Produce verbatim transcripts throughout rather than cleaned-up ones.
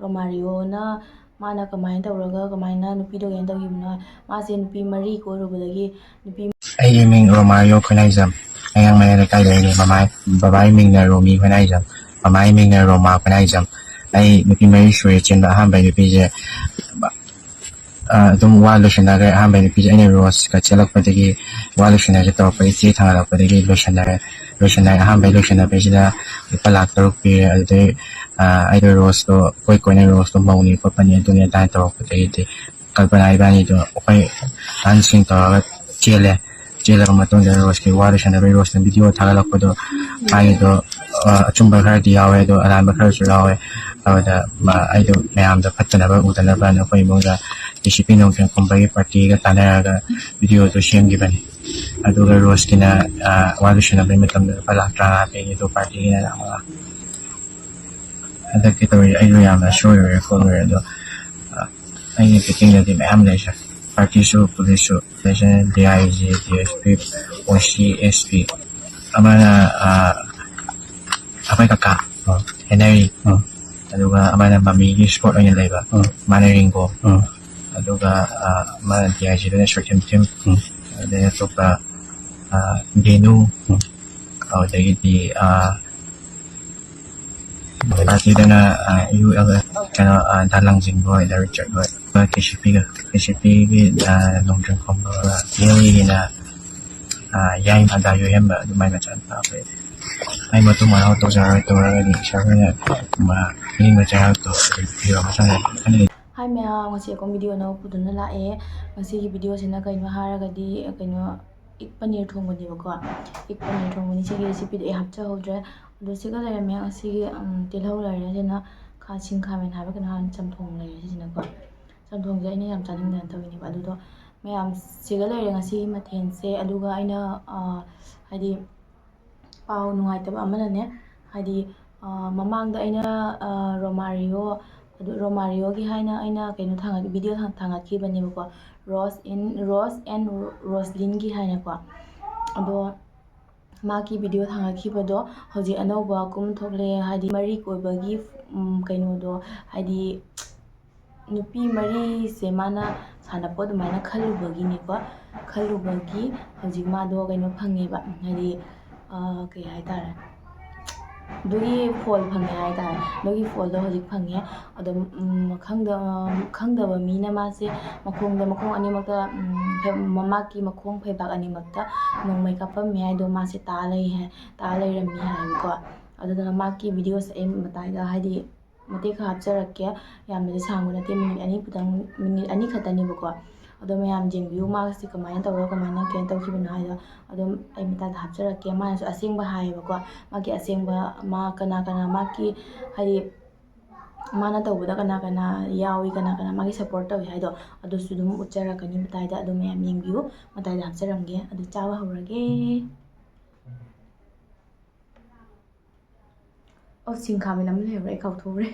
ꯔꯣꯃꯥꯔꯤꯑꯣꯅ ꯃꯥꯅ ꯀꯃꯥꯏꯅ ꯇꯧꯔꯒ ꯀꯃꯥꯏꯅ ꯅꯨꯄꯤꯗꯣ ꯀꯩꯅꯣ ꯇꯧꯈꯤꯕꯅꯣ? ꯃꯥꯁꯦ ꯅꯨꯄꯤ ꯃꯔꯤ ꯀꯣꯏꯔꯨꯕꯗꯒꯤ ꯅꯨꯄꯤ ꯑꯩꯒꯤ ꯃꯤꯡ ꯔꯣꯃꯥꯔꯤꯑꯣ ꯈꯨꯅꯥꯏꯖꯝ꯫ ꯃꯌꯥꯡꯃꯌꯥꯏ ꯂꯩꯀꯥꯏꯗ ꯂꯩꯔꯦ꯫ ꯃꯃꯥꯏ, ꯕꯕꯥꯒꯤ ꯃꯤꯡꯅ ꯔꯣꯃꯤ ꯈꯨꯅꯥꯏꯖꯝ꯫ ꯃꯃꯥꯒꯤ ꯃꯤꯡꯅ ꯔꯣꯃꯥ ꯈꯨꯅꯥꯏꯖꯝ꯫ ꯑꯩ ꯅꯨꯄꯤ ꯃꯔꯤ ꯁꯨꯔꯦ ꯆꯦꯟꯕ꯫ ꯑꯍꯥꯟꯕ ꯅꯨꯄꯤꯁꯦ, ꯑ, ꯑꯗꯨꯝ ꯋꯥ ꯂꯣꯏꯁꯤꯟꯅꯈ꯭ꯔꯦ꯫ ꯑꯍꯥꯟꯕ ꯅꯨꯄꯤꯁꯦ ꯑꯩꯅ ꯔꯣꯁꯀ ꯆꯦꯜꯂꯛꯄꯗꯒꯤ, ꯋꯥ ꯂꯣꯏꯁꯤꯟꯅꯁꯦ ꯇꯧꯔꯛꯄꯗꯒꯤ ꯆꯦ ꯊꯥꯡꯒꯠꯂꯛꯄꯗꯒꯤ ꯂꯣꯏꯁꯤꯟꯅꯔꯦ꯫ ꯂꯣꯏꯁꯤꯟꯅꯔꯦ꯫ ꯑꯍꯥꯟꯕꯩ ꯂꯣꯏꯁꯤꯟꯅꯕꯩꯁꯤꯗ ꯂꯨꯄꯥ ꯂꯥꯛ ꯇꯔꯨꯛ ꯄꯤꯔꯦ꯫ ꯑꯗꯨꯗꯩ, ꯑ, ꯑꯩꯗꯣ ꯔꯣꯁꯇꯣ, ꯀꯣꯏ ꯀꯣꯏꯅ ꯔꯣꯁꯇꯣ ꯃꯧꯅꯤ ꯈꯣꯠꯄꯅꯤ ꯑꯗꯨꯅꯤ ꯑꯗꯥꯏꯅ ꯇꯧꯔꯛꯄꯗꯒꯤꯗꯤ ꯀꯜꯄꯅꯥ ꯏꯕꯥꯅꯤꯗꯣ ꯑꯩꯈꯣꯏ ꯑꯍꯟꯁꯤꯡ ꯇꯧꯔꯒ ꯆꯦꯜꯂꯦ꯫ ꯆꯦꯜꯂꯕ ꯃꯇꯨꯡꯗ ꯔꯣꯁꯀꯤ ꯋꯥ ꯂꯣꯏꯁꯟꯅꯕꯒꯤ, ꯔꯣꯁꯅ video ꯊꯥꯒꯠꯂꯛꯄꯗꯣ, ꯃꯥꯒꯤꯗꯣ, ꯑ, ꯑꯆꯨꯝꯕ ꯈꯔꯗꯤ ꯌꯥꯎꯋꯦ, ꯑꯗꯣ ꯑꯔꯥꯟꯕ ꯈꯔꯁꯨ ꯌꯥꯎꯋꯦ꯫ ꯑꯗꯨꯗ ꯃꯥ, ꯑꯩꯗꯣ ꯃꯌꯥꯝꯗ ꯐꯠꯇꯅꯕ ꯎꯗꯅꯕꯅ ꯑꯩꯈꯣꯏ ꯏꯃꯨꯡꯗ ꯗꯤ ꯁꯤ ꯄꯤ ꯅꯣꯡꯊꯦꯝ ꯈꯣꯝꯕꯒꯤ partyꯒ ꯇꯥꯟꯅꯔꯒ videoꯗꯣ ꯁꯦꯝꯈꯤꯕꯅꯤ꯫ ꯑꯗꯨꯒ ꯔꯣꯁꯀꯤꯅ, ꯑ, ꯋꯥ ꯂꯣꯏꯁꯟꯅꯕꯒꯤ ꯃꯇꯝꯗ ꯂꯨꯄꯥ ꯂꯥꯛ ꯇꯔꯥꯃꯉꯥ ꯄꯤꯔꯤ, ꯑꯗꯣ partyꯒꯤꯅ ꯂꯥꯛ ꯃꯉꯥ꯫ ꯍꯟꯗꯛꯀꯤ ꯇꯧꯔꯤ ꯑꯩꯁꯨ ꯌꯥꯝꯅ ꯁꯣꯏꯔꯨꯔꯦ ꯈꯣꯠꯂꯨꯔꯦ, ꯑꯗꯣ, ꯑ, ꯑꯩꯒꯤ ꯄꯦꯛꯀꯤꯡꯗꯗꯤ ꯃꯌꯥꯝ ꯂꯩ ꯁꯥꯔ꯫ ꯄꯥꯔꯇꯤꯁꯨ, ꯄꯨꯂꯤꯁꯁꯨ, ꯁꯤꯗꯩꯁꯤꯗ D I G, D S P, ꯑꯣ ꯁꯤ, ꯑꯦꯁ ꯄꯤ, ꯑꯃꯅ, ꯑ, ꯑꯩꯈꯣꯏ ꯀꯀꯥ, ꯑ, ꯍꯦꯅꯔꯤ, ꯑ, ꯑꯗꯨꯒ ꯑꯃꯅ ꯃꯃꯤꯒꯤ ꯁ꯭ꯄꯣꯠ ꯑꯣꯏꯅ ꯂꯩꯕ, ꯑ, ꯃꯥꯅ ꯔꯤꯡꯒꯣ, ꯑ, ꯑꯗꯨꯒ, ꯑ, ꯑꯃꯅ ꯗꯤ ꯑꯥꯏ ꯖꯤꯗꯅ ꯁ꯭ꯋꯦꯠ ꯊꯤꯝ ꯊꯤꯝ, ꯎꯝ, ꯑꯗꯩ ꯑꯇꯣꯞꯄ, ꯑ, ꯕꯦꯅꯨ, ꯎꯝ, ꯑꯗꯨꯗꯒꯤꯗꯤ, ꯑ, ꯄꯥꯔꯇꯤꯗꯅ, ꯑ, ꯌꯨ ꯑꯦꯜ ꯑꯦꯐ, ꯀꯩꯅꯣ, ꯑ, ꯗꯥ ꯂꯪꯖꯤꯡꯕ ꯍꯣꯏ, ꯗꯥ ꯔꯤꯆꯥꯔꯗ ꯍꯣꯏ, ꯑꯗꯨꯒ ꯀꯦ ꯁꯤ ꯄꯤꯒ, ꯀꯦ ꯁꯤ ꯄꯤꯒꯤ, ꯑ, ꯅꯣꯡꯊꯦꯝ ꯈꯣꯝꯕ, ꯌꯦꯜꯒꯤꯅ, ꯑ, ꯌꯥꯏꯃ, ꯗꯥ ꯌꯣꯏꯍꯦꯝꯕ, ꯑꯗꯨꯃꯥꯏꯅ ꯆꯠꯄ ꯑꯩꯈꯣꯏ꯫ ꯑꯩ ꯃꯇꯨꯡ ꯃꯅꯥꯎ ꯇꯧꯖꯔꯣꯏ, ꯇꯧꯔꯒꯗꯤ ꯏꯁꯥ ꯑꯩꯈꯣꯏꯅ, ꯑ, ꯄꯤꯅꯤꯡꯕ ꯆꯩꯔꯥꯛꯇꯣ ꯑꯗꯨꯝ ꯄꯤꯕ ꯃꯊꯧ ꯇꯥꯏ꯫ ꯍꯥꯏ ꯃꯌꯥꯝ, ꯉꯁꯤ ꯑꯩꯈꯣꯏ video ꯑꯅꯧꯕ ꯄꯨꯗꯨꯅ ꯂꯥꯛꯑꯦ꯫ ꯉꯁꯤꯒꯤ videoꯁꯤꯅ ꯀꯩꯅꯣ ꯍꯥꯏꯔꯒꯗꯤ, ꯀꯩꯅꯣ, egg paneer ꯊꯣꯡꯕꯅꯦꯕꯀꯣ꯫ Egg paneer ꯊꯣꯡꯕꯅꯤ꯫ ꯁꯤꯒꯤ recipeꯗꯤ ꯑꯩ ꯍꯥꯞꯆꯍꯧꯗ꯭ꯔꯦ꯫ ꯑꯗꯣ ꯁꯤꯒ ꯂꯩꯔꯝꯃꯦ꯫ ꯉꯁꯤꯒꯤ, ꯎꯝ, ꯇꯤꯜꯍꯧ ꯂꯩꯔꯦ꯫ ꯁꯤꯅ ꯈꯥ-, ꯁꯤꯡ ꯈꯥꯃꯦꯟ ꯍꯥꯏꯕ ꯀꯩꯅꯣ ꯍꯥꯏꯕ ꯆꯝꯊꯣꯡ ꯂꯩꯔꯦ ꯁꯤꯁꯤꯅꯀꯣ꯫ ꯆꯝꯊꯣꯡꯁꯦ ꯑꯩꯅ ꯌꯥꯝ ꯆꯥꯅꯤꯡꯗꯅ ꯇꯧꯔꯤꯅꯦꯕ꯫ ꯑꯗꯨꯗꯣ ꯃꯌꯥꯝ ꯁꯤꯒ ꯂꯩꯔꯦ ꯉꯁꯤꯒꯤ ꯃꯊꯦꯜꯁꯦ꯫ ꯑꯗꯨꯒ ꯑꯩꯅ, ꯑ, ꯍꯥꯏꯗꯤ, ꯄꯥꯎ ꯅꯨꯡꯉꯥꯏꯇꯕ ꯑꯃꯅꯅꯦ, ꯍꯥꯏꯗꯤ, ꯑ, ꯃꯃꯥꯡꯗ ꯑꯩꯅ, ꯑ, ꯔꯣꯃꯥꯔꯤꯑꯣ, ꯑꯗꯨ ꯔꯣꯃꯥꯔꯤꯑꯣꯒꯤ ꯍꯥꯏꯅ ꯑꯩꯅ ꯀꯩꯅꯣ ꯊꯥꯡꯒꯠ-, video ꯊꯥꯡ-, ꯊꯥꯡꯒꯠꯈꯤꯕꯅꯦꯕꯀꯣ, Rose in, Rose and Roselynꯒꯤ ꯍꯥꯏꯅꯀꯣ꯫ ꯑꯗꯣ ꯃꯥꯒꯤ ꯚꯤꯗꯤꯑꯣ ꯊꯥꯡꯒꯠꯈꯤꯕꯗꯣ ꯍꯧꯖꯤꯛ ꯑꯅꯧꯕ ꯀꯨꯝ ꯊꯣꯛꯂꯦ, ꯍꯥꯏꯗꯤ ꯃꯔꯤ ꯀꯣꯏꯕꯒꯤ, ꯎꯝ, ꯀꯩꯅꯣꯗꯣ, ꯍꯥꯏꯗꯤ ꯅꯨꯄꯤ ꯃꯔꯤꯁꯦ ꯃꯥꯅ ꯁꯥꯟꯅꯄꯣꯠ ꯑꯗꯨꯃꯥꯏꯅ ꯈꯜꯂꯨꯕꯒꯤꯅꯦꯀꯣ, ꯈꯜꯂꯨꯕꯒꯤ ꯍꯧꯖꯤꯛ ꯃꯥꯗꯣ ꯀꯩꯅꯣ ꯐꯪꯉꯦꯕ, ꯍꯥꯏꯗꯤ, ꯑ, ꯀꯩ ꯍꯥꯏꯇꯥꯔꯦ, ꯑꯗꯨꯒꯤ ꯐꯣꯜ ꯐꯪꯉꯦ ꯍꯥꯏꯇꯥꯔꯦ꯫ ꯑꯗꯨꯒꯤ ꯐꯣꯜꯗꯣ ꯍꯧꯖꯤꯛ ꯐꯪꯉꯦ꯫ ꯑꯗꯨꯝ, ꯎꯝ, ꯈꯪꯗ-, ꯈꯪꯗꯕ ꯃꯤꯅ ꯃꯥꯁꯦ ꯃꯈꯣꯡꯗ, ꯃꯈꯣꯡ ꯑꯅꯤꯃꯛꯇ, ꯎꯝ, ꯐꯦ-, ꯃꯃꯥꯛꯀꯤ ꯃꯈꯣꯡ ꯐꯩꯕꯥꯛ ꯑꯅꯤꯃꯛꯇ ꯅꯣꯡꯃꯩ ꯀꯥꯞꯄꯝꯃꯦ ꯍꯥꯏꯗꯣ ꯃꯥꯁꯦ ꯇꯥ ꯂꯩ ꯍꯥꯏ, ꯇꯥ ꯂꯩꯔꯝꯃꯤ ꯍꯥꯏꯕꯀꯣ꯫ ꯑꯗꯨꯗꯨꯅ ꯃꯥꯒꯤ ꯚꯤꯗꯤꯑꯣꯁꯦ ꯑꯩ ꯃꯇꯥꯏꯗ ꯍꯥꯏꯗꯤ ꯃꯇꯦꯛ ꯈꯔ ꯍꯥꯞꯆꯔꯛꯀꯦ꯫ ꯌꯥꯝꯅꯗꯤ ꯁꯥꯡꯕ ꯅꯠꯇꯦ, ꯃꯤꯅꯤꯠ ꯑꯅꯤ ꯈꯛꯇꯪ, ꯃꯤꯅꯤꯠ ꯑꯅꯤ ꯈꯛꯇꯅꯦꯕꯀꯣ꯫ ꯑꯗꯣ ꯃꯌꯥꯝ ꯌꯦꯡꯕꯤꯌꯨ, ꯃꯥꯁꯦ ꯀꯃꯥꯏꯅ ꯇꯧꯔ ꯀꯃꯥꯏꯅ ꯀꯩꯅꯣ ꯇꯧꯈꯤꯕꯅꯣ ꯍꯥꯏꯗꯣ꯫ ꯑꯗꯨꯝ ꯑꯩ ꯃꯇꯥꯏꯗ ꯍꯥꯞꯆꯔꯛꯀꯦ꯫ ꯃꯥꯅꯁꯨ ꯑꯁꯦꯡꯕ ꯍꯥꯏꯌꯦꯕꯀꯣ, ꯃꯥꯒꯤ ꯑꯁꯦꯡꯕ, ꯃꯥ ꯀꯅꯥ ꯀꯅꯥ ꯃꯥꯒꯤ, ꯍꯥꯏꯗꯤ ꯃꯥꯅ ꯇꯧꯕꯗ ꯀꯅꯥ ꯀꯅꯥ ꯌꯥꯎꯏ, ꯀꯅꯥ ꯀꯅꯥ ꯃꯥꯒꯤ ꯁꯞꯄꯣꯔꯠ ꯇꯧꯏ ꯍꯥꯏꯗꯣ ꯑꯗꯨꯁꯨ ꯑꯗꯨꯝ ꯎꯠꯆꯔꯛꯀꯅꯤ ꯃꯇꯥꯏꯗ꯫ ꯑꯗꯨ ꯃꯌꯥꯝ ꯌꯦꯡꯕꯤꯌꯨ꯫ ꯃꯇꯥꯏꯗ ꯍꯥꯞꯆꯔꯝꯒꯦ꯫ ꯑꯗꯨ ꯆꯥꯕ ꯍꯧꯔꯒꯦ꯫ ꯑꯣ, ꯁꯤꯡ ꯈꯥꯃꯦꯟ ꯑꯃ ꯂꯩꯍꯧꯔꯦ, ꯑꯩ ꯀꯥꯎꯊꯣꯛꯎꯔꯦ꯫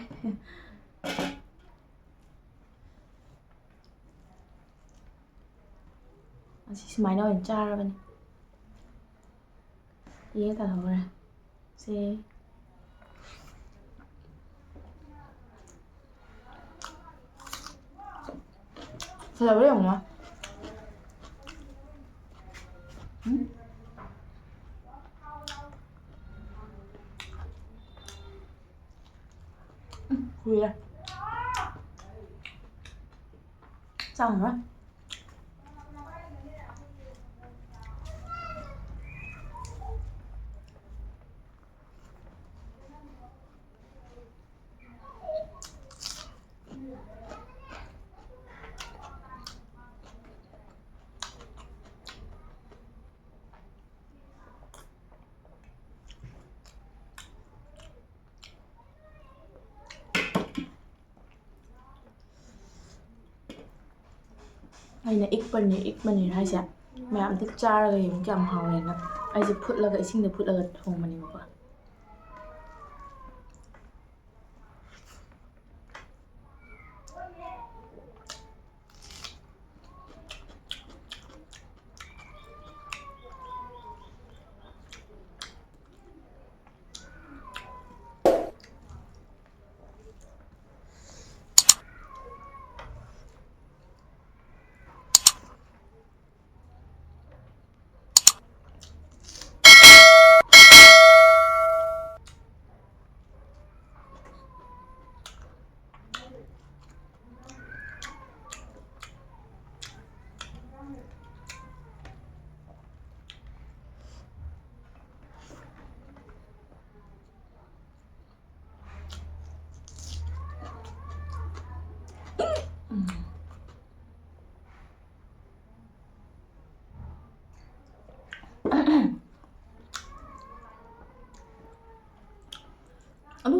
ꯑꯁꯤ ꯁꯨꯃꯥꯏꯅ ꯑꯣꯏꯅ ꯆꯥꯔꯕꯅꯤ꯫ ꯌꯦ ꯇꯥꯍꯧꯔꯦ꯫ ꯁꯦ꯫ ꯐꯖꯕ꯭ꯔꯥ ꯌꯦꯡꯉꯨ꯫ ꯎꯝ? ꯎꯝ, ꯀꯨꯏꯔꯦ꯫ ꯆꯥ ꯉꯝꯃꯔꯣꯏ꯫ ꯑꯩꯅ ꯏꯛ ꯄꯅꯤꯔ, ꯏꯛ ꯄꯅꯤꯔ ꯍꯥꯏꯁꯦ ꯃꯌꯥꯝ ꯑꯝꯇ ꯆꯥꯔꯒ ꯌꯦꯡꯉꯨ ꯀꯌꯥꯝ ꯍꯥꯎꯋꯦꯅ꯫ ꯑꯩꯁꯦ ꯐꯨꯠꯂꯒ, ꯏꯁꯤꯡꯗ ꯐꯨꯠꯂꯒ ꯊꯣꯡꯕꯅꯦꯕꯀꯣ꯫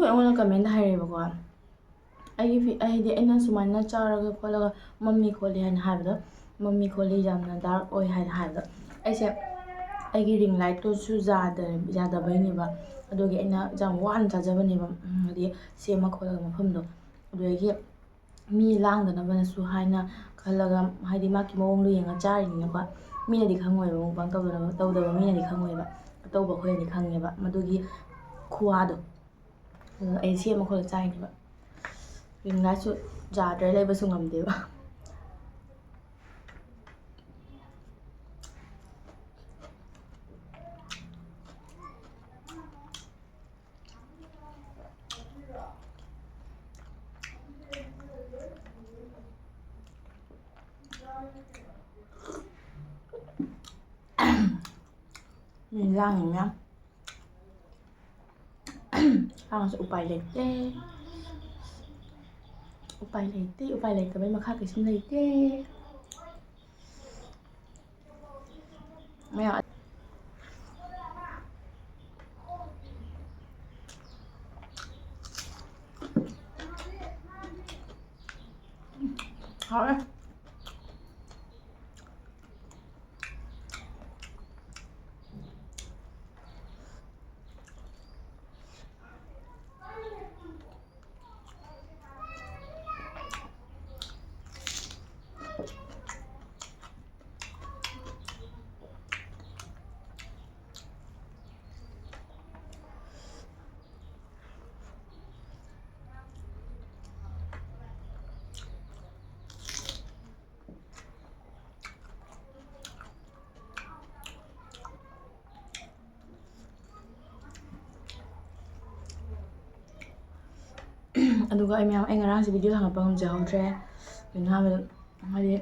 ꯑꯩꯉꯣꯟꯗ ꯀꯃꯦꯟꯗ ꯍꯥꯏꯔꯛꯑꯦꯕꯀꯣ, ꯑꯩꯒꯤ ꯐꯤ-, ꯍꯥꯏꯗꯤ ꯑꯩꯅ ꯁꯨꯃꯥꯏꯅ ꯆꯥꯔꯒ ꯈꯣꯠꯂꯒ ꯃꯝꯃꯤ ꯈꯣꯠꯂꯤ ꯍꯥꯏꯅ ꯍꯥꯏꯕꯗꯣ, ꯃꯝꯃꯤ ꯈꯣꯠꯂꯤ, ꯌꯥꯝꯅ ꯗꯥꯔꯛ ꯑꯣꯏ ꯍꯥꯏꯅ ꯍꯥꯏꯕꯗꯣ, ꯑꯩꯁꯦ ꯑꯩꯒꯤ ꯔꯤꯡ ꯂꯥꯏꯠꯇꯨꯁꯨ ꯌꯥꯗ-, ꯌꯥꯗꯕꯩꯅꯦꯕ꯫ ꯑꯗꯨꯒꯤ ꯑꯩꯅ ꯌꯥꯝ ꯋꯥꯅ ꯆꯥꯖꯕꯅꯦꯕ, ꯎꯝ, ꯍꯥꯏꯗꯤ ꯁꯦꯝꯃ ꯈꯣꯠꯂꯒ ꯃꯐꯝꯗꯣ꯫ ꯑꯗꯨꯗꯒꯤ ꯃꯤ ꯂꯥꯡꯗꯅꯕꯅꯁꯨ ꯍꯥꯏꯅ ꯈꯜꯂꯒ, ꯍꯥꯏꯗꯤ ꯃꯥꯒꯤ ꯃꯑꯣꯡꯗꯣ ꯌꯦꯡꯉ ꯆꯥꯔꯤꯅꯤꯅꯀꯣ꯫ ꯃꯤꯅꯗꯤ ꯈꯪꯉꯣꯏꯕ, ꯃꯨꯛꯕꯥꯡ ꯇꯧꯗꯅꯕ, ꯇꯧꯗꯕ ꯃꯤꯅꯗꯤ ꯈꯪꯉꯣꯏꯕ, ꯑꯇꯧꯕ ꯑꯩꯈꯣꯏꯅꯗꯤ ꯈꯪꯉꯦꯕ ꯃꯗꯨꯒꯤ ꯈꯨꯋꯥꯗꯣ꯫ ꯑꯗꯨꯅ ꯑꯩ ꯁꯦꯝꯃ ꯈꯣꯠꯂ ꯆꯥꯏꯅꯦꯕ꯫ ꯔꯤꯡ ꯂꯥꯏꯠꯁꯨ ꯌꯥꯗ꯭ꯔꯦ, ꯂꯩꯕꯁꯨ ꯉꯝꯗꯦꯕ꯫ ꯃꯤ ꯂꯥꯡꯉꯤ ꯃꯌꯥꯝ꯫ ꯂꯥꯡꯉꯁꯨ ꯎꯄꯥꯏ ꯂꯩꯇꯦ꯫ ꯎꯄꯥꯏ ꯂꯩꯇꯦ, ꯎꯄꯥꯏ ꯂꯩꯇꯕꯩ ꯃꯈꯥ ꯀꯩꯁꯨꯝ ꯂꯩꯇꯦ꯫ ꯃꯌꯥꯝ꯫ ꯍꯥꯎꯔꯦ꯫ ꯑꯗꯨꯒ ꯑꯩ ꯃꯌꯥꯝ, ꯑꯩ ꯉꯔꯥꯡꯁꯦ ꯚꯤꯗꯤꯑꯣ ꯊꯥꯡꯒꯠꯄ ꯉꯝꯖꯍꯧꯗ꯭ꯔꯦ꯫ ꯀꯩꯅꯣ ꯍꯥꯏꯕꯗ, ꯍꯥꯏꯗꯤ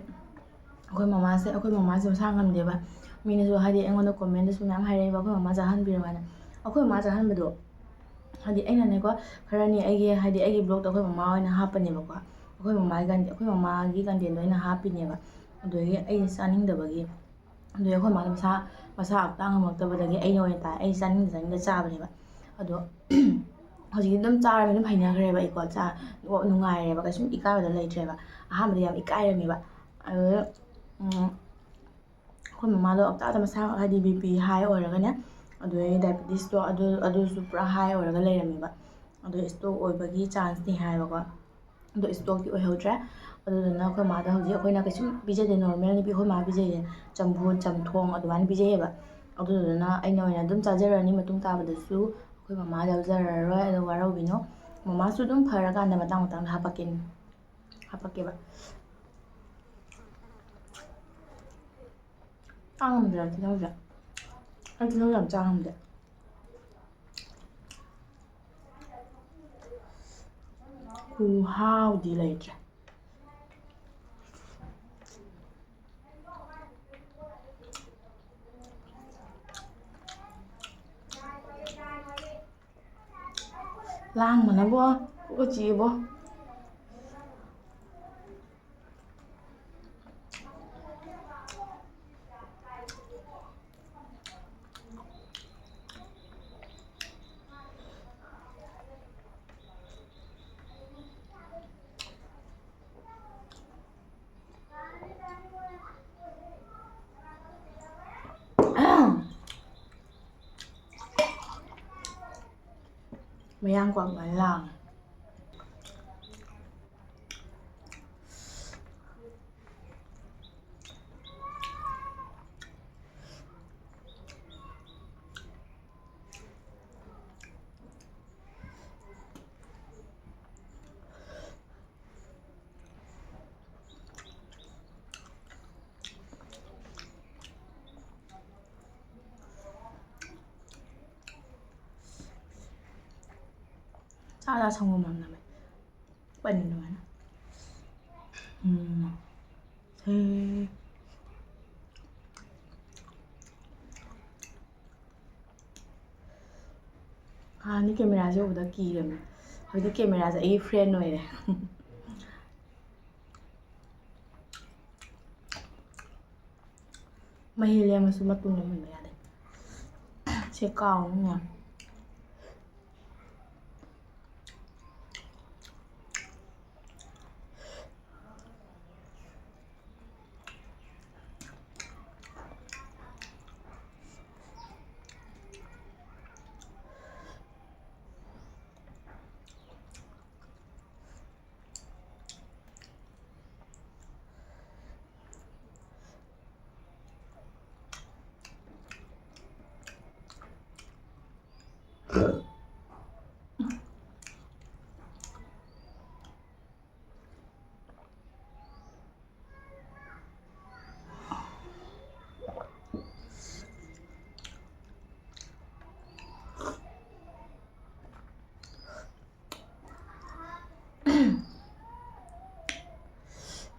ꯑꯩꯈꯣꯏ ꯃꯃꯥꯁꯦ, ꯑꯩꯈꯣꯏ ꯃꯃꯥꯁꯦ ꯃꯁꯥ ꯉꯝꯗꯦꯕ꯫ ꯃꯤꯅꯁꯨ ꯍꯥꯏꯗꯤ ꯑꯩꯉꯣꯟꯗ ꯀꯣꯃꯦꯟꯗꯁꯨ ꯃꯌꯥꯝ ꯍꯥꯏꯔꯛꯑꯦꯕ, "ꯑꯩꯈꯣꯏ ꯃꯃꯥ ꯆꯥꯍꯟꯕꯤꯔꯣ" ꯍꯥꯏꯅ꯫ ꯑꯩꯈꯣꯏ ꯃꯃꯥ ꯆꯥꯍꯟꯕꯗꯣ, ꯍꯥꯏꯗꯤ ꯑꯩꯅꯅꯦꯀꯣ, ꯈꯔꯅꯤ ꯑꯩꯒꯤ, ꯍꯥꯏꯗꯤ ꯑꯩꯒꯤ ꯕ꯭ꯂꯣꯛꯇ ꯑꯩꯈꯣꯏ ꯃꯃꯥ ꯑꯣꯏꯅ ꯍꯥꯞꯄꯅꯦꯕꯀꯣ꯫ ꯑꯩꯈꯣꯏ ꯃꯃꯥꯒꯤ ꯀꯟ-, ꯑꯩꯈꯣꯏ ꯃꯃꯥꯒꯤ ꯀꯟꯇꯦꯟꯗꯣ ꯑꯩꯅ ꯍꯥꯞꯄꯤꯅꯦꯕ꯫ ꯑꯗꯨꯗꯒꯤ ꯑꯩꯅ ꯆꯥꯅꯤꯡꯗꯕꯒꯤ, ꯑꯗꯨꯗꯒꯤ ꯑꯩꯈꯣꯏ ꯃꯥꯅ ꯃꯁꯥ, ꯃꯁꯥ ꯍꯛꯆꯥꯡ ꯉꯝꯃꯛꯇꯕꯗꯒꯤ ꯑꯩꯅ ꯑꯣꯏꯅ ꯇꯥꯏ, ꯑꯩ ꯆꯥꯅꯤꯡꯗ ꯆꯥꯅꯤꯡꯗ ꯆꯥꯕꯅꯦꯕ꯫ ꯑꯗꯣ ꯍꯧꯖꯤꯛꯇꯤ ꯑꯗꯨꯝ ꯆꯥꯔꯕꯅꯤꯅ ꯑꯗꯨꯝ ꯍꯩꯅꯈ꯭ꯔꯦꯕ ꯑꯩꯀꯣ꯫ ꯆꯥ-, ꯅꯨꯡꯉꯥꯏꯔꯦꯕ, ꯀꯩꯁꯨꯝ ꯏꯀꯥꯏꯕꯗꯣ ꯂꯩꯇ꯭ꯔꯦꯕ꯫ ꯑꯍꯥꯟꯕꯗꯤ ꯌꯥꯝ ꯏꯀꯥꯏꯔꯝꯃꯦꯕ꯫ ꯑꯗꯨꯗ, ꯎꯝ, ꯑꯩꯈꯣꯏ ꯃꯃꯥꯗꯣ ꯑꯝꯇꯥꯗ ꯃꯁꯥ, ꯍꯥꯏꯗꯤ, ꯕꯤ ꯄꯤ ꯍꯥꯏ ꯑꯣꯏꯔꯒꯅꯦ, ꯑꯗꯨꯗꯩ ꯗꯥꯏꯕꯤꯇꯤꯁꯇꯣ ꯑꯗꯨ, ꯑꯗꯨꯁꯨ ꯄꯨꯔꯥ ꯍꯥꯏ ꯑꯣꯏꯔꯒ ꯂꯩꯔꯝꯃꯦꯕ꯫ ꯑꯗꯣ ꯁ꯭ꯇꯣꯛ ꯑꯣꯏꯕꯒꯤ ꯆꯥꯟꯁꯅꯤ ꯍꯥꯏꯌꯦꯕꯀꯣ꯫ ꯑꯗꯣ ꯁ꯭ꯇꯣꯛꯇꯤ ꯑꯣꯏꯍꯧꯗ꯭ꯔꯦ꯫ ꯑꯗꯨꯗꯨꯅ ꯑꯩꯈꯣꯏ ꯃꯥꯗ ꯍꯧꯖꯤꯛ ꯑꯩꯈꯣꯏꯅ ꯀꯩꯁꯨꯝ ꯄꯤꯖꯗꯦ, ꯅꯣꯔꯃꯦꯜ ꯅꯨꯄꯤ ꯑꯩꯈꯣꯏ ꯃꯥ ꯄꯤꯖꯩꯌꯦ, ꯆꯝꯐꯨꯠ, ꯆꯝꯊꯣꯡ ꯑꯗꯨꯃꯥꯏꯅ ꯄꯤꯖꯩꯌꯦꯕ꯫ ꯑꯗꯨꯗꯨꯅ ꯑꯩꯅ ꯑꯣꯏꯅ ꯑꯗꯨꯝ ꯆꯥꯖꯔꯅꯤ, ꯃꯇꯨꯡ ꯇꯥꯕꯗꯁꯨ ꯑꯩꯈꯣꯏ ꯃꯃꯥ ꯌꯥꯎꯖꯔꯔꯣꯏ꯫ ꯑꯗꯣ ꯋꯥꯔꯧꯕꯤꯅꯣ, ꯃꯃꯥꯁꯨ ꯑꯗꯨꯝ ꯐꯔꯀꯥꯟꯗ ꯃꯇꯥꯡ ꯃꯇꯥꯡꯗ ꯍꯥꯄꯛꯀꯦ, ꯍꯥꯄꯛꯀꯦꯕ꯫ ꯆꯥ ꯉꯝꯗ꯭ꯔꯦ ꯇꯤꯜꯍꯧꯁꯦ꯫ ꯑꯩ ꯇꯤꯜꯍꯧ ꯌꯥꯝ ꯆꯥ ꯉꯝꯗꯦ꯫ ꯈꯨꯍꯥꯎꯗꯤ ꯂꯩꯇ꯭ꯔꯦ꯫ ꯂꯥꯡꯕꯅꯕꯣ, ꯀꯣꯛꯀ ꯆꯤꯛꯑꯦꯕꯣ꯫ ꯃꯌꯥꯡ ꯀ꯭ꯋꯥꯛ ꯃꯥꯏꯅ ꯂꯥꯡꯉꯦ꯫ ꯆꯥ ꯆꯥ ꯁꯪꯒꯣꯝ ꯌꯥꯝ ꯅꯝꯃꯦ꯫ ꯄꯟ ꯑꯗꯨꯃꯥꯏꯅ꯫ ꯎꯝ꯫ ꯁꯦ꯫ ꯍꯥꯟꯅꯗꯤ ꯀꯦꯃꯦꯔꯥꯁꯦ ꯎꯕꯗ ꯀꯤꯔꯝꯃꯦ꯫ ꯍꯧꯖꯤꯛꯇꯤ ꯀꯦꯃꯦꯔꯥꯁꯦ ꯑꯩꯒꯤ ꯐ꯭ꯔꯦꯟ ꯑꯣꯏꯔꯦ꯫ ꯃꯍꯤ ꯂꯦꯝꯃꯁꯨ ꯃꯇꯨꯝ ꯂꯦꯝꯍꯟꯕ ꯌꯥꯗꯦ꯫ ꯁꯦ ꯀꯥꯎꯅꯤ ꯃꯌꯥꯝ꯫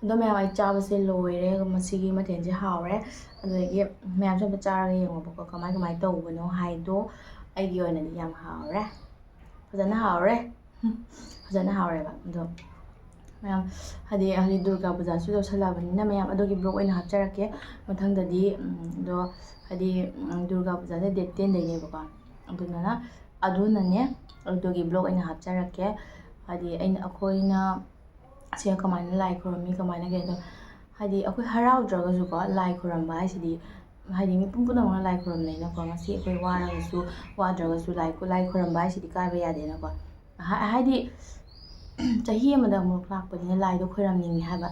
ꯑꯗꯣ ꯃꯌꯥꯝ, ꯑꯩ ꯆꯥꯕꯁꯦ ꯂꯣꯏꯔꯦ꯫ ꯃꯁꯤꯒꯤ ꯃꯊꯦꯜꯁꯦ ꯍꯥꯎꯔꯦ꯫ ꯑꯗꯨꯗꯒꯤ ꯃꯌꯥꯝꯁꯨ ꯑꯝꯇ ꯆꯥꯔꯒ ꯌꯦꯡꯉꯣꯕꯀꯣ, ꯀꯃꯥꯏ ꯀꯃꯥꯏꯅ ꯇꯧꯕꯅꯣ ꯍꯥꯏꯗꯣ꯫ ꯑꯩꯒꯤ ꯑꯣꯏꯅꯗꯤ ꯌꯥꯝ ꯍꯥꯎꯔꯦ, ꯐꯖꯅ ꯍꯥꯎꯔꯦ꯫ ꯐꯖꯅ ꯍꯥꯎꯔꯦꯕ꯫ ꯑꯗꯣ ꯃꯌꯥꯝ, ꯍꯥꯏꯗꯤ ꯍꯧꯖꯤꯛ ꯗꯨꯔꯒꯥ ꯄꯨꯖꯥꯁꯨ ꯌꯧꯁꯜꯂꯛꯑꯕꯅꯤꯅ, ꯃꯌꯥꯝ ꯑꯗꯨꯒꯤ ꯕ꯭ꯂꯣꯛ ꯑꯣꯏꯅ ꯍꯥꯞꯆꯔꯛꯀꯦ ꯃꯊꯪꯗꯗꯤ꯫ ꯎꯝ, ꯑꯗꯣ ꯍꯥꯏꯗꯤ, ꯎꯝ, ꯗꯨꯔꯒꯥ ꯄꯨꯖꯥꯁꯦ ꯗꯦꯠ ꯇꯦꯟꯗꯩꯅꯦꯕꯀꯣ꯫ ꯑꯗꯨꯅ, ꯑꯗꯨꯅꯅꯦ, ꯑꯗꯨꯒꯤ ꯕ꯭ꯂꯣꯛ ꯑꯣꯏꯅ ꯍꯥꯞꯆꯔꯛꯀꯦ꯫ ꯍꯥꯏꯗꯤ ꯑꯩꯅ, ꯑꯩꯈꯣꯏꯅ ꯁꯤꯗ ꯀꯃꯥꯏꯅ ꯂꯥꯏ ꯈꯨꯔꯨꯝꯃꯤ, ꯀꯃꯥꯏꯅ ꯀꯩꯅꯣ ꯇꯧ-, ꯍꯥꯏꯗꯤ ꯑꯩꯈꯣꯏ ꯍꯔꯥꯎꯗ꯭ꯔꯒꯁꯨꯀꯣ, ꯂꯥꯏ ꯈꯨꯔꯨꯝꯕ ꯍꯥꯏꯁꯤꯗꯤ, ꯍꯥꯏꯗꯤ ꯃꯤꯄꯨꯝ ꯄꯨꯝꯅꯃꯛꯅ ꯂꯥꯏ ꯈꯨꯔꯨꯝꯅꯩꯅꯀꯣ꯫ ꯉꯁꯤ ꯑꯩꯈꯣꯏ ꯋꯥꯔꯒꯁꯨ, ꯋꯥꯗ꯭ꯔꯒꯁꯨ ꯂꯥꯏ, ꯂꯥꯏ ꯈꯨꯔꯨꯝꯕ ꯍꯥꯏꯁꯤꯗꯤ ꯀꯥꯏꯕ ꯌꯥꯗꯦꯅꯀꯣ꯫ ꯍꯥ-, ꯍꯥꯏꯗꯤ ꯆꯍꯤ ꯑꯃꯗ ꯑꯃꯨꯛ ꯂꯥꯛꯄꯅꯤꯅ ꯂꯥꯏꯗꯣ ꯈꯣꯏꯔꯝꯅꯤꯡꯉꯦ ꯍꯥꯏꯕ꯫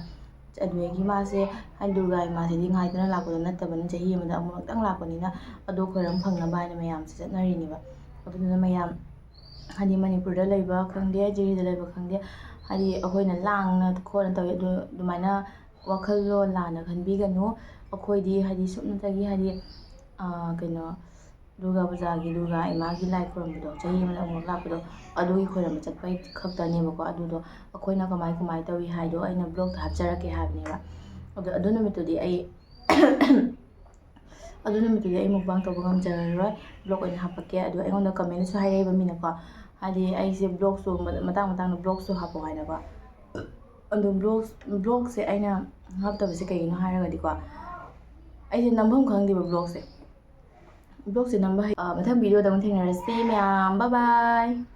ꯑꯗꯨꯗꯒꯤ ꯃꯥꯁꯦ, ꯍꯥꯏꯗꯤ ꯗꯨꯔꯒꯥ ꯏꯃꯥꯁꯤꯗꯤ ꯉꯥꯏꯗꯨꯅ ꯂꯥꯛꯄꯗꯣ ꯅꯠꯇꯕꯅꯤꯅ, ꯆꯍꯤ ꯑꯃꯗ ꯑꯃꯨꯔꯛꯇꯪ ꯂꯥꯛꯄꯅꯤꯅ ꯑꯗꯨ ꯈꯣꯏꯔꯝ ꯐꯪꯅꯕ ꯍꯥꯏꯅ ꯃꯌꯥꯝꯁꯦ ꯆꯠꯅꯔꯤꯅꯦꯕ꯫ ꯑꯗꯨꯗꯨꯅ ꯃꯌꯥꯝ, ꯍꯥꯏꯗꯤ ꯃꯅꯤꯄꯨꯔꯗ ꯂꯩꯕ ꯈꯪꯗꯦ, ꯖꯤꯔꯤꯗ ꯂꯩꯕ ꯈꯪꯗꯦ, ꯍꯥꯏꯗꯤ ꯑꯩꯈꯣꯏꯅ ꯂꯥꯡꯅ ꯈꯣꯠꯅ ꯇꯧꯋꯤ꯫ ꯑꯗꯨ ꯑꯗꯨꯃꯥꯏꯅ ꯋꯥꯈꯜꯂꯣꯟ ꯂꯥꯟꯅ ꯈꯟꯕꯤꯒꯅꯨ꯫ ꯑꯩꯈꯣꯏꯗꯤ ꯍꯥꯏꯗꯤ ꯁꯨꯞꯅꯇꯒꯤ ꯍꯥꯏꯗꯤ, ꯑꯥ, ꯀꯩꯅꯣ, ꯗꯨꯔꯒꯥ ꯄꯨꯖꯥꯒꯤ, ꯗꯨꯔꯒꯥ ꯏꯃꯥꯒꯤ ꯂꯥꯏ ꯈꯨꯔꯨꯝꯕꯗꯣ, ꯆꯍꯤ ꯑꯃꯗ ꯑꯃꯨꯛ ꯂꯥꯛꯄꯗꯣ, ꯑꯗꯨꯒꯤ ꯈꯣꯏꯔꯝꯕ ꯆꯠꯄꯩ ꯈꯛꯇꯅꯦꯕꯀꯣ꯫ ꯑꯗꯨꯗꯣ ꯑꯩꯈꯣꯏꯅ ꯀꯃꯥꯏ ꯀꯃꯥꯏ ꯇꯧꯏ ꯍꯥꯏꯗꯣ ꯑꯩꯅ ꯕ꯭ꯂꯣꯛꯇ ꯍꯥꯞꯆꯔꯛꯀꯦ ꯍꯥꯏꯕꯅꯦꯕ꯫ ꯑꯗꯣ ꯑꯗꯨ ꯅꯨꯃꯤꯠꯇꯨꯗꯤ ꯑꯩ, ꯑꯗꯨ ꯅꯨꯃꯤꯠꯇꯨꯗꯤ ꯑꯩ ꯃꯨꯛꯕꯥꯡ ꯇꯧꯕ ꯉꯝꯖꯔꯔꯣꯏ, ꯕ꯭ꯂꯣꯛ ꯑꯣꯏꯅ ꯍꯥꯞꯄꯛꯀꯦ꯫ ꯑꯗꯣ ꯑꯩꯉꯣꯟꯗ ꯀꯃꯦꯟꯗꯁꯨ ꯍꯥꯏꯔꯛꯏꯕ ꯃꯤꯅꯀꯣ, ꯍꯥꯏꯗꯤ ꯑꯩꯁꯦ ꯕ꯭ꯂꯣꯛꯁꯨ ꯃꯇꯥꯡ ꯃꯇꯥꯡꯗ ꯕ꯭ꯂꯣꯛꯁꯨ ꯍꯥꯞꯄꯛꯑꯣ ꯍꯥꯏꯅꯀꯣ꯫ ꯑꯗꯣ ꯕ꯭ꯂꯣꯛ, ꯕ꯭ꯂꯣꯛꯁꯦ ꯑꯩꯅ ꯍꯥꯞꯇꯕꯁꯦ ꯀꯩꯒꯤꯅꯣ ꯍꯥꯏꯔꯒꯗꯤꯀꯣ, ꯑꯩꯁꯦ ꯅꯝꯐꯝ ꯈꯪꯗꯦꯕ ꯕ꯭ꯂꯣꯛꯁꯦ꯫ ꯕ꯭ꯂꯣꯛꯁꯦ ꯅꯝꯕ ꯍꯩ-, ꯑ, ꯃꯊꯪ ꯚꯤꯗꯤꯑꯣꯗ ꯑꯃꯨꯛ ꯊꯦꯡꯅꯔꯁꯤ ꯃꯌꯥꯝ꯫ Bye bye꯫